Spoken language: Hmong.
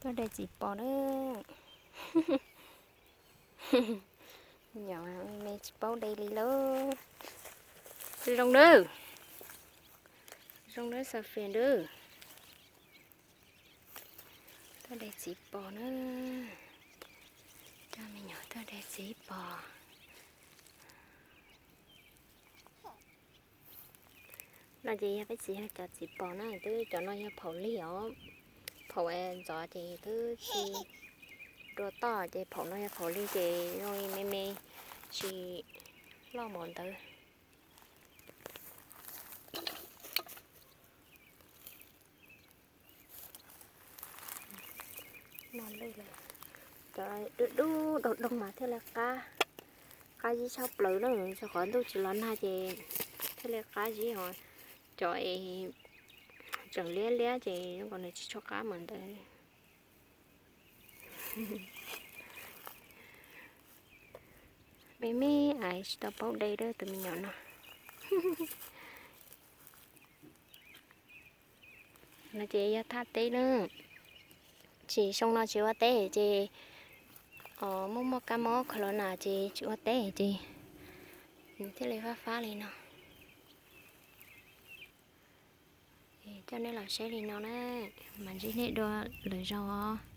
Tuaj de txiv pos na. Nyob me tsis paub de li lauj. Zoo nawb. Zoo nawb Xafias nawb. Tuaj de txiv pos na. Coj me nyuam tuaj de txiv pos. No ces yog peb txiv yog cov txiv pos na, twb cov no yog phaum lig os. Phaum ntxov ces twb tsis dua toj, ces phaum no yog phaum lig ces zoo me me, tsis loj npaum ntawd. Cov dub dub doog doog mas thiaj li qab, qab zib tshaj plaws na, rau qhov ntuj tsis los nag ces thiaj li qab zib os. Cov es tseem liab liab ces zoo nkaus nws tsis tshua qab mas ntawd. Me me ais tsis tau paub de rau tus me nyuam no. No ces yog thaj teb na, tsis xyoo no tsis ua teb ces muaj muaj kab mob kho los nas ces tsis ua teb ces nws thiaj li fab fab li no. Coj nej los saib li no na, mam ntsib nej dua lwm zaus os.